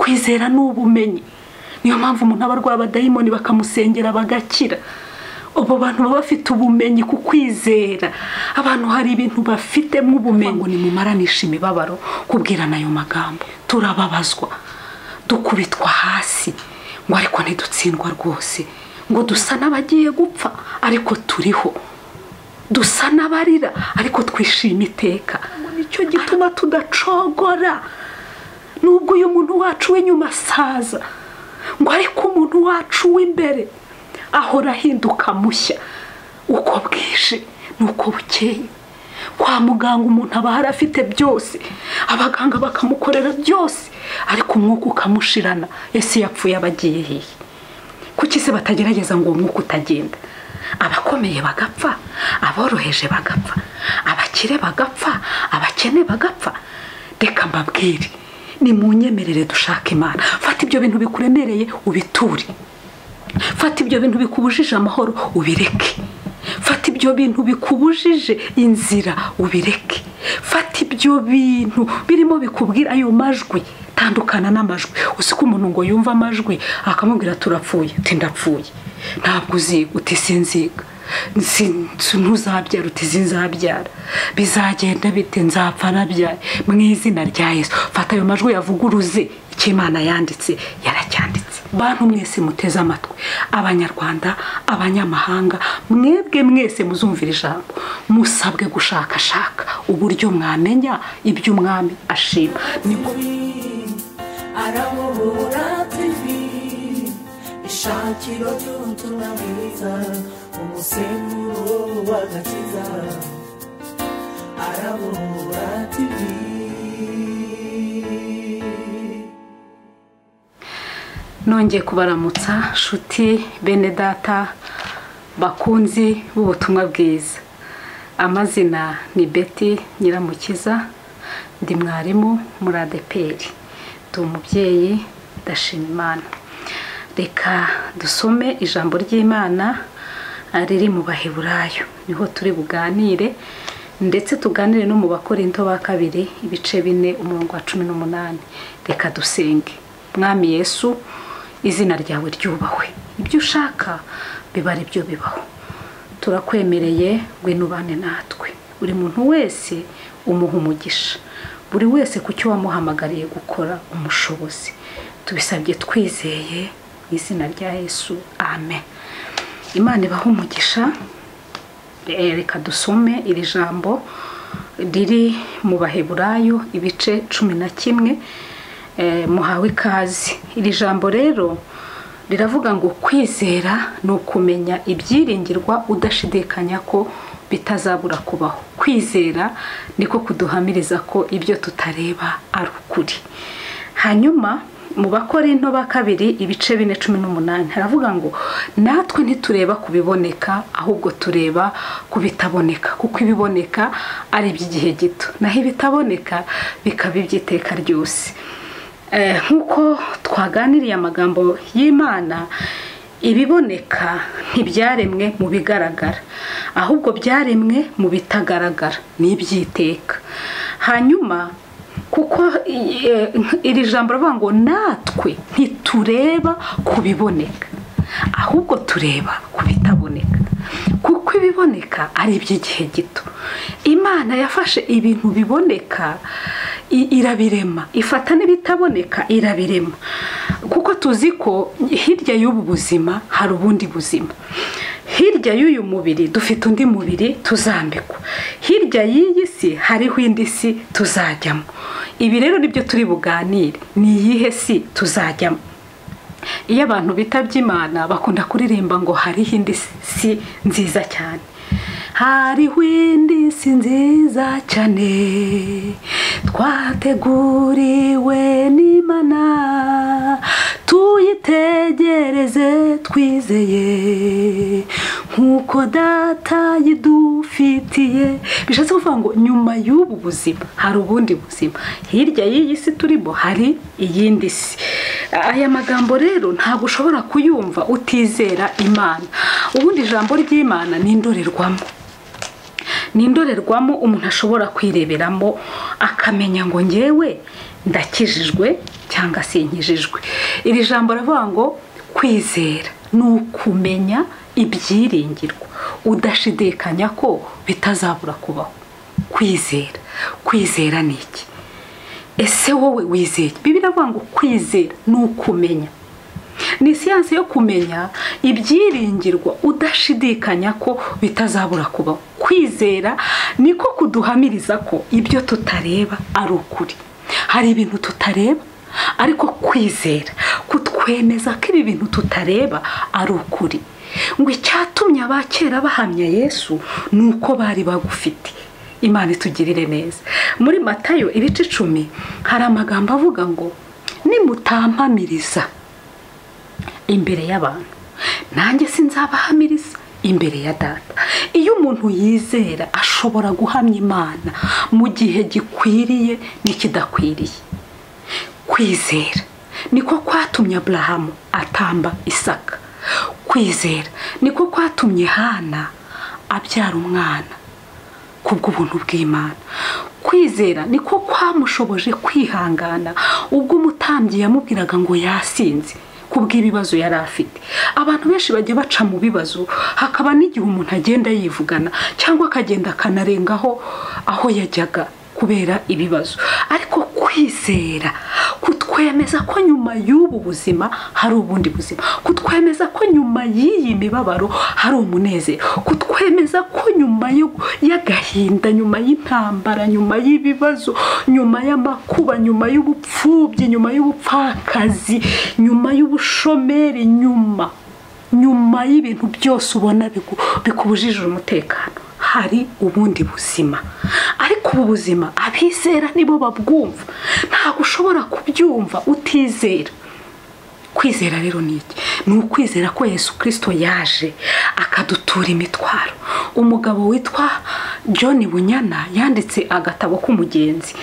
Kwizera ni ubumenyi. Niyo mpamvu umuntu aba arwaye abadayimoni bakamusengera bagakira. Abo bantu baba bafite ubumenyi ku kwizera. Abantu hari ibintu bafitemo ubumenyi. Ngo nimumaranishe imibabaro kubwirana ayo magambo. Turababazwa, dukubitwa hasi, ngo ariko ntidutsindwa rwose, ngo dusa n'abagiye gupfa ariko turiho, dusa n'abarira ariko twishima iteka. Nicyo gituma tudacogora nubwo uyu muntu wacu w'inyuma asaza, ngo ariko umuntu wacu w'imbere ahora ahinduka mushya uko bwije nuko bukeye. Kwa muganga umuntu aba afite byose, abaganga bakamukorera byose, ariko umwuka ukamushirana. Ese yapfuye abagiye hehe? Kuki se batagerageza ngo umwuka utagenda? Abakomeye bagapfa, aboroheje bagapfa, abakire bagapfa, abakene bagapfa. Reka mbabwire, ni munyemerere dushaka Imana. Fata ibyo bintu bikuremereye ubiture. Fata ibyo bintu bikubujije amahoro ubireke. Fata ibyo bintu bikubujije inzira ubireke. Fata ibyo bintu birimo bikubwira ayo majwi, tandukana n'amajwi. Usiko umuntu ngo yumva amajwi akamubwira turapfuye, uti ndapfuye. Ntabwo uziga, uti sinziga. Ntuzabyara, uti sinzabyara. Bizagenda bite? Nzapfa nabyaye. Mu izina rya Yesu. Fata ayo majwi yavuguruze icyo Imana yanditse, yaracyanditse. Bantu mwese muteze amatwi, abanyarwanda, abanyamahanga, mwebwe mwese muzumvira ijambo, musabwe gushakashaka uburyo mwamenya ibyo umwami ashima. Nibwo Arabura TV, ishakiro ry'ubutumwa bwiza, umusemburo w'agakiza. Arabura TV. Nongeye kubaramutsa shuti bene data bakunzi b'ubutumwa bwiza. Amazina ni Betty Nyiramukiza, ndi mwarimu muri ADEPR. Ndi umubyeyi, ndashima Imana. Reka dusome ijambo ry'Imana riri mu Baheburayo, niho turi buganire, ndetse tuganire no mu Bakorinto ba kabiri ibice 4 umurongo wa 18. Reka dusenge. Mwami Yesu, izina ryawe ryubahwe, ibyo ushaka biba ari byo bibaho. Turakwemereye ngwino ubane natwe, buri muntu wese umuha umugisha, buri wese ku cyo wamuhamagariye gukora umushobozi. Tubisabye twizeye mu izina rya Yesu, amen. Imana ibahe umugisha. Reka dusome iri jambo riri mu Baheburayo ibice 11. Muhawe ikaze. Iri jambo rero riravuga ngo kwizera ni ukumenya ibyiringirwa udashidikanya ko bitazabura kubaho. Kwizera niko kuduhamiriza ko ibyo tutareba ari ukuri. Hanyuma mu Bakorinto ba kabiri ibice 4:18 haravuga ngo natwe ntitureba kubiboneka ahubwo tureba kubitaboneka, kuko ibiboneka ari iby'igihe gito, naho ibitaboneka bikaba iby'iteka ryose. Nkuko twaganiriye amagambo y'Imana, ibiboneka ntibyaremwe mu bigaragara ahubwo byaremwe mu bitagaragara, n'ibyiteka. Hanyuma kuko iri jambo ravuga ngo natwe ntitureba kubiboneka ahubwo tureba kubitaboneka, kuko ibiboneka ari iby'igihe gito. Imana yafashe ibintu biboneka irabirema, ifata n'ibitaboneka irabirema, kuko tuzi ko hirya y'ubu buzima hari ubundi buzima. Hirya y'uyu mubiri dufite undi mubiri tuzambikwa, hirya y'iyi si hariho indi si tuzajyamo. Ibi rero nibyo turi buganire, ni iyihe si tuzajyamo? Iyo abantu bitabye Imana bakunda kuririmba ngo hariho indi si nziza cyane. Hariho indi si nziza cyane twateguriwe n'Imana, tuyitegereze twizeye nkuko data yidufitiye. Bishatse kuvuga ngo nyuma y'ubu buzima hari ubundi buzima, hirya y'iyi si turimo hari iyindi si. Aya magambo rero ntabwo ushobora kuyumva utizera Imana. Ubundi ijambo ry'Imana ni indorerwamo, ni indorerwamo umuntu ashobora kwireberamo akamenya ngo ngewe ndakijijwe, cyangwa sinkijijwe. Iri jambo ravuga ngo kwizera ni ukumenya ibyiringirwa udashidikanya ko bitazabura kubaho. Kwizera, kwizera ni iki? Ese wowe wizeye? Bibiliya iravuga ngo kwizera ni ukumenya, ni siyansi yo kumenya ibyiringirwa udashidikanya ko bitazabura kubaho. Kwizera niko kuduhamiriza ko ibyo tutareba ari ukuri. Hari ibintu tutareba, ariko kwizera kutwemeza ko ibi bintu tutareba ari ukuri. Ngo icyatumye abakera bahamya Yesu ni uko bari bagufite. Imana itugirire neza. Muri Matayo ibice 10 hari amagambo avuga ngo nimutampamiriza imbere y'abantu, nanjye sinzabahamiriza imbere ya Data. Iyo umuntu yizera ashobora guhamya Imana mu gihe gikwiriye n'ikidakwiriye. Kwizera niko kwatumye Aburahamu atamba Isaka. Kwizera niko kwatumye Hana abyara umwana kubw'ubuntu bw'Imana. Kwizera niko kwamushoboje kwihangana ubwo umutambyi yamubwiraga ngo yasinze kubw'ibibazo yari afite. Abantu benshi bajya baca mu bibazo, hakaba n'igihe umuntu agenda yivugana cyangwa akagenda akanarengaho aho yajyaga kubera ibibazo. Ariko kwizera kutwemeza ko nyuma y'ubu buzima hari ubundi buzima, kutwemeza ko nyuma y'iyi mibabaro hari umunezero, kutwemeza ko nyuma y'agahinda, nyuma y'intambara, nyuma y'ibibazo, nyuma y'amakuba, nyuma y'ubupfubyi, nyuma y'ubupfakazi, nyuma y'ubushomeri, nyuma y'ibintu byose ubona bikubujije umutekano, hari ubundi buzima. Ariko ubu buzima abizera nibo babwumva. Ntabwo ushobora kubyumva utizera. Kwizera rero ni iki? Ni ukwizera ko Yesu Kristo yaje akadutura imitwaro. Umugabo witwa John Bunyana yanditse agatabo k'umugenzi.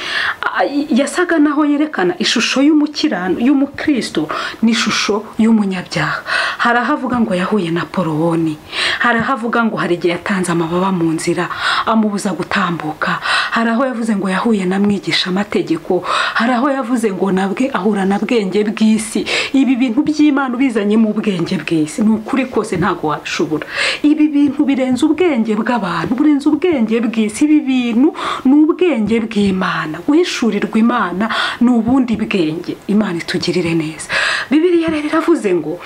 Yasaga naho yerekana ishusho y'umukirano y'umukristo n'ishusho y'umunyabyaha. Hari ahavuga ngo yahuye na Porowoni, hari ahavuga ngo hari igihe yatanze amababa mu nzira amubuza gutambuka, hari aho yavuze ngo yahuye na mwigisha amategeko, hari aho yavuze ngo nabwe ahura na bwenge bw'isi. Ibi bintu by'Imana ubizanye mu bwenge bw'isi, ni ukuri kose ntago wabishobora. Ibi bintu birenze ubwenge bw'abantu, burenze ubwenge bw'isi. Ibi bintu ni ubwenge bw'Imana. Guhishurirwa Imana ni ubundi bwenge. Imana itugirire neza. Bibiliya rero iravuze ngo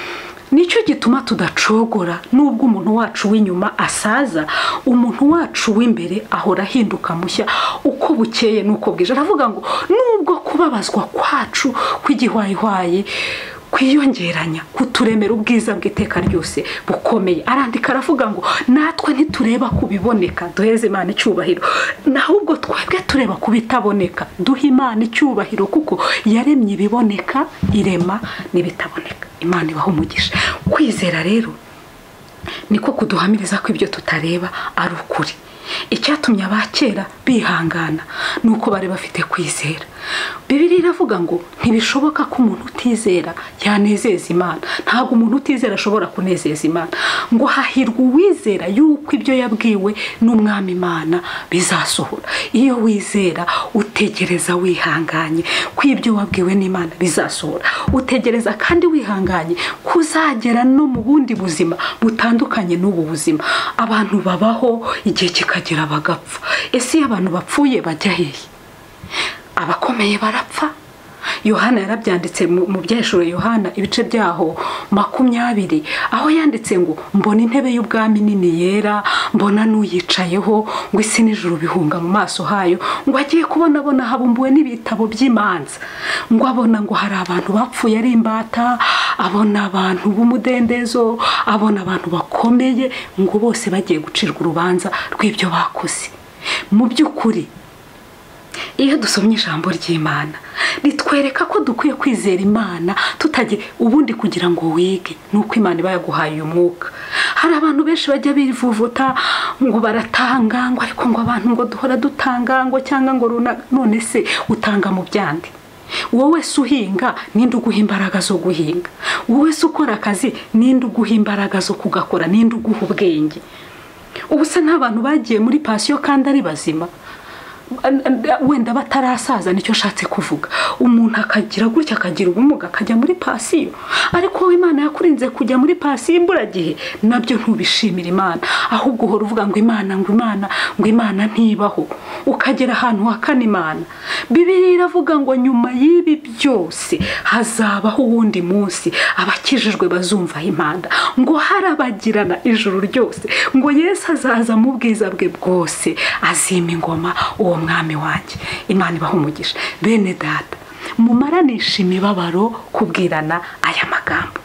nicyo gituma tudacogora nubwo umuntu wacu w'inyuma asaza, umuntu wacu w'imbere ahora ahinduka mushya uko bukeye nuko bwije. Aravuga ngo nubwo kubabazwa kwacu kw'igihwayihwayi kwiyongeranya kuturemera ubwiza bw'iteka ryose bukomeye. Arandika aravuga ngo natwe ntitureba kubiboneka, duheze Imana icyubahiro, nahubwo twebwe tureba kubitaboneka, duhe Imana icyubahiro kuko yaremye ibiboneka irema n'ibitaboneka. Imana ibaho umugisha. Kwizera rero niko kuduhamiriza ko ibyo tutareba ari ukuri. Icyatumye abakera bihangana nuko bari bafite kwizera. Bibiliya iravuga ngo ntibishoboka ko umuntu utizera yanezeza Imana. Ntabwo umuntu utizera ashobora kunezeza Imana. Ngo hahirwa uwizera yuko ibyo yabwiwe n'Umwami Imana bizasohora. Iyo wizera utegereza wihanganye ko ibyo wabwiwe n'Imana bizasohora, utegereza kandi wihanganye kuzagera no mu bundi buzima butandukanye n'ubu buzima. Abantu babaho igihe kikagera bagapfa. Ese iyo abantu bapfuye bajya hehe? Abakomeye barapfa. Yohana yarabyanditse mu byahishuriwe Yohana ibice byaho 20, aho yanditse ngo mbona intebe y'ubwami nini yera, mbona n'uyicayeho, ngo isi n'ijuru bihunga mu maso hayo, ngo agiye kubona abona habumbuwe n'ibitabo by'imanza, ngo abona ngo hari abantu bapfuye ari imbata, abona abantu b'umudendezo, abona abantu bakomeye, ngo bose bagiye gucirwa urubanza rw'ibyo bakoze. Mu by'ukuri iyo dusomye ijambo ry'Imana ritwereka ko dukwiye kwizera Imana tutagiye ubundi kugira ngo wige nuko Imana iba yaguhaye uyu mwuka. Hari abantu benshi bajya bivuvuta ngo baratanga, ngo ariko ngo abantu ngo duhora dutanga ngo cyangwa ngo runaka. None se utanga mu byandi? Wowe se uhinga ninde uguha imbaraga zo guhinga? Wowe se ukora akazi ninde uguha imbaraga zo kugakora? Ninde uguha ubwenge? Ubu se nta bantu bagiye muri pasiyo kandi ari bazima? Wenda batarasaza, nicyo nshatse kuvuga. Umuntu akagira gutya akagira ubumuga akajya muri pasiyo, ariko wowe Imana yakurinze kujya muri pasiyo imburagihe, nabyo ntubishimira Imana, ahubwo uhora uvuga ngo Imana, ngo Imana, ngo Imana ntibaho, ukagera ahantu hakana Imana. Bibiliya iravuga ngo nyuma y'ibi byose hazabaho uwundi munsi abakijijwe bazumva impanda, ngo harabagirana ijuru ryose, ngo Yesu azaza mu bwiza bwe bwose, azima ingoma uwo mwami wanjye. Imana ibaha umugisha. Bene data, mumaranisha imibabaro kubwirana aya magambo,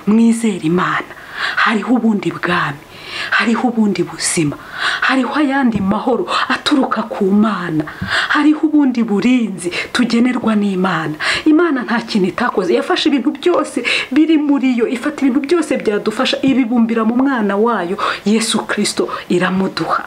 mwizere Imana. Hariho ubundi bwami, hariho ubundi buzima, hariho ayandi mahoro aturuka ku Mana, hariho ubundi burinzi tugenerwa n'Imana. Imana nta kintu itakoze, yafashe ibintu byose biri muri yo, ifata ibintu byose byadufasha ibibumbira mu mwana wayo Yesu Kristo, iramuduha.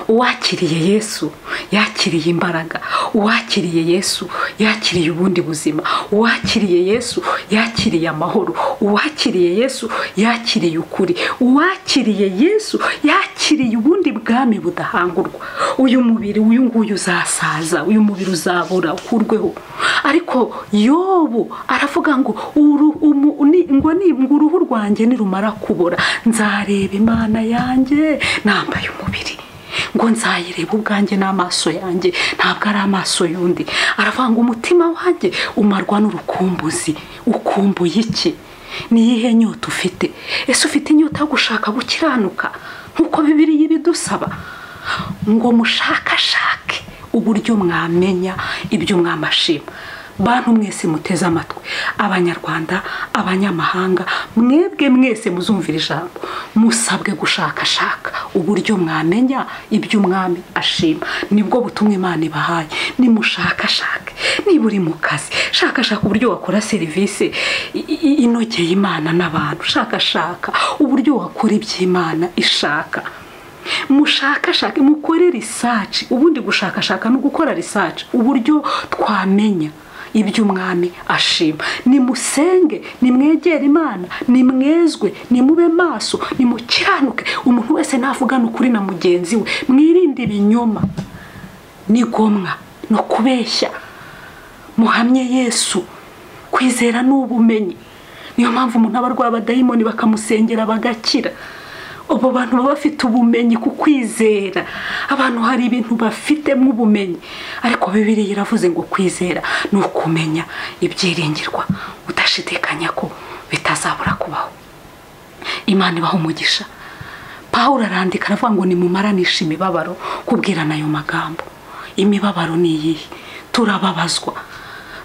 Uwakiriye Yesu yakiriye imbaraga, uwakiriye Yesu yakiriye ubundi buzima, uwakiriye Yesu yakiriye amahoro, uwakiriye Yesu yakiriye ukuri, uwakiriye Yesu yakiriye ubundi bwami budahangurwa. Uyu mubiri uyu nguyu uzasaza, uyu mubiri uzabura ukurweho. Ariko Yobu aravuga ngo uruhu rwanjye nirumara kubora nzareba Imana yanjye nambaye umubiri, ngo nzayireba ubwanjye n'amaso yanjye, ntabwo ari amaso y'undi. Aravuga ngo umutima wanjye umarwa n'urukumbuzi. Ukumbuye iki? Ni iyihe nyota ufite? Ese ufite inyota yo gushaka gukiranuka nk'uko Bibiliya ibidusaba? Ngo mushakashake uburyo mwamenya ibyo mwamashima. Bantu mwese muteze amatwi, Abanyarwanda, abanyamahanga, mwebwe mwese muzumvira ijambo, musabwe gushakashaka uburyo mwamenya ibyo umwami ashima. Nibwo butumwa Imana ibahaye. Nimushakashake. Niba uri mu kazi, shakashaka uburyo wakora serivisi inogeye Imana n'abantu, shakashaka uburyo wakora iby'Imana ishaka. Mushakashake, mukore research. Ubundi gushakashaka no gukora research, uburyo twamenya ibyo umwami ashima. Nimusenge, nimwegere Imana, nimwezwe, nimube maso, nimukiranuke. Umuntu wese navugana ukuri na mugenzi we, mwirinde ibinyoma n'igomwa no kubeshya. Muhamye Yesu. Kwizera n'ubumenyi. Niyo mpamvu umuntu aba arwaye abadayimoni bakamusengera bagakira. Abo bantu baba bafite ubumenyi ku kwizera. Abantu hari ibintu bafitemo ubumenyi, ariko Bibiliya iravuze ngo kwizera ni ukumenya ibyiringirwa udashidikanya ko bitazabura kubaho. Imana ibaha umugisha. Pawulo arandika aravuga ngo nimumaranishe imibabaro kubwirana ayo magambo. Imibabaro ni iyihe? Turababazwa,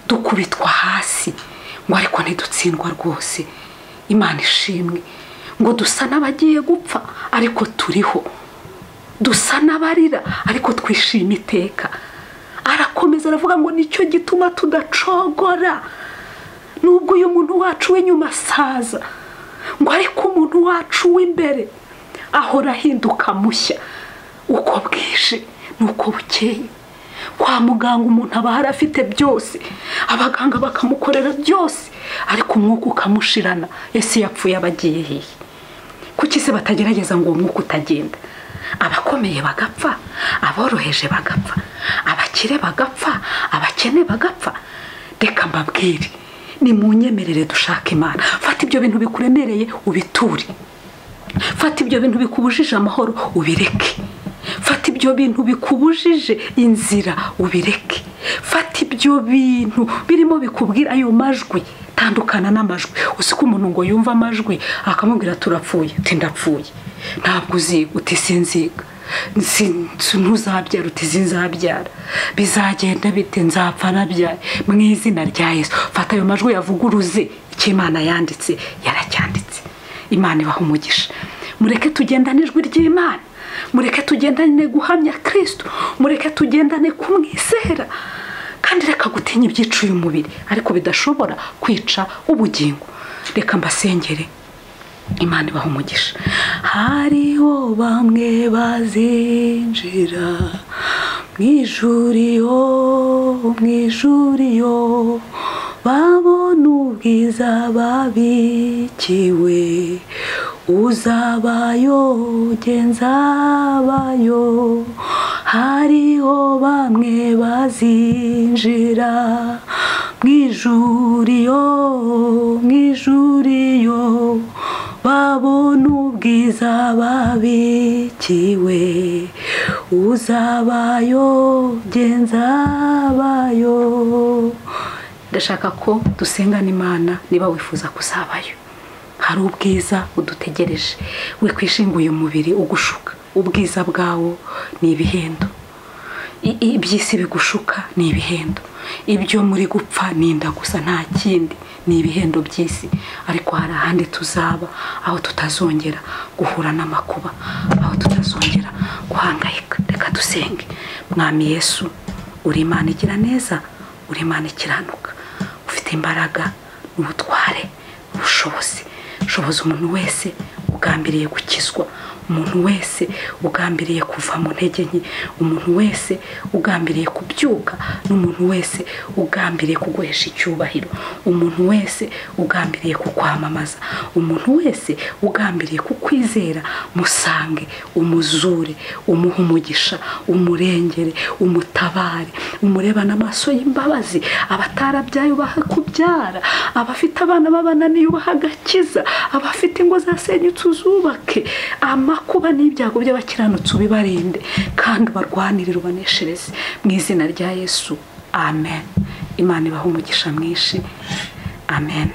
dukubitwa hasi, ngo ariko ntidutsindwa rwose. Imana ishimwe. Ngo dusa n'abagiye gupfa ariko turiho, dusa n'abarira ariko twishima iteka. Arakomeza aravuga ngo nicyo gituma tudacogora, nubwo uyu muntu wacu w'inyuma asaza, ngo ariko umuntu wacu w'imbere ahora ahinduka mushya uko bwije n'uko bukeye. Kwa muganga umuntu aba ahari afite byose, abaganga bakamukorera byose, ariko umwuka ukamushirana. Ese yapfuye abagiye hehe? Kuki se batagerageza ngo uwo mwuka utagenda? Abakomeye bagapfa, aboroheje bagapfa, abakire bagapfa, abakene bagapfa. Reka mbabwire, nimunyemerere dushaka Imana. Fata ibyo bintu bikuremereye ubiture, fata ibyo bintu bikubujije amahoro ubireke, fata ibyo bintu bikubujije inzira ubireke, fata ibyo bintu birimo bikubwira ayo majwi. Tandukana n'amajwi. Uzi ko umuntu ngo yumva amajwi akamubwira turapfuye, uti ndapfuye, ntabwo uziga, uti sinziga, ntuzabyara, uti sinzabyara, bizagenda bite, nzapfa nabyaye, mu izina rya Yesu. Fata ayo majwi yavuguruze icyo Imana yanditse, yaracyanditse. Imana ibaha umugisha. Mureke tugendane ijwi ry'Imana, mureke tugendane guhamya Kristo, mureke tugendane kumwizera. Kandi reka gutinya ibyica uyu mubiri ariko bidashobora kwica ubugingo. Reka mbasengere. Imana ibaha umugisha. Hariho bamwe bazinjira mw'ijuru iyo babona ubwiza babikiwe, uzabayo genzabayo. Hariho bamwe bazinjira mw'ijuru iyo, mw'ijuru iyo, babona ubwiza babikiwe. Uzabayo genzabayo. Ndashaka ko dusengana Imana niba wifuza kuzabayo. Hari ubwiza udutegereje. Wikwishinguye umubiri ugushuka. Ubwiza bwawo ni ibihendo. Iby'isi bigushuka ni ibihendo. Ibyo muri gupfa ni inda gusa, nta kindi, ni ibihendo by'isi. Ariko hari ahandi tuzaba, aho tutazongera guhura n'amakuba, aho tutazongera guhangayika. Reka dusenge. Mwami Yesu, uri Imana igira neza, uri Imana ikiranuka, ufite imbaraga n'ubutware n'ubushobozi. Shoboza umuntu wese ugambiriye gukizwa, umuntu wese ugambiriye kuva mu ntege nke, umuntu wese ugambiriye kubyuka, n'umuntu wese ugambiriye kuguhesha icyubahiro, umuntu wese ugambiriye kukwamamaza, umuntu wese ugambiriye kukwizera. Musange, umuzure, umuhe umugisha, umurengere, umutabare, umurebane amaso y'imbabazi. Abatarabyaye ubahe kubyara, abafite abana babananiye ubahe agakiza, abafite ingo zasenyutse uzubake. Amakuba n'ibyago by'abakiranutsi ubibarinde, kandi ubarwanirire, ubaneshereze. Mu izina rya Yesu, amen. Imana ibahe umugisha mwinshi. Amen.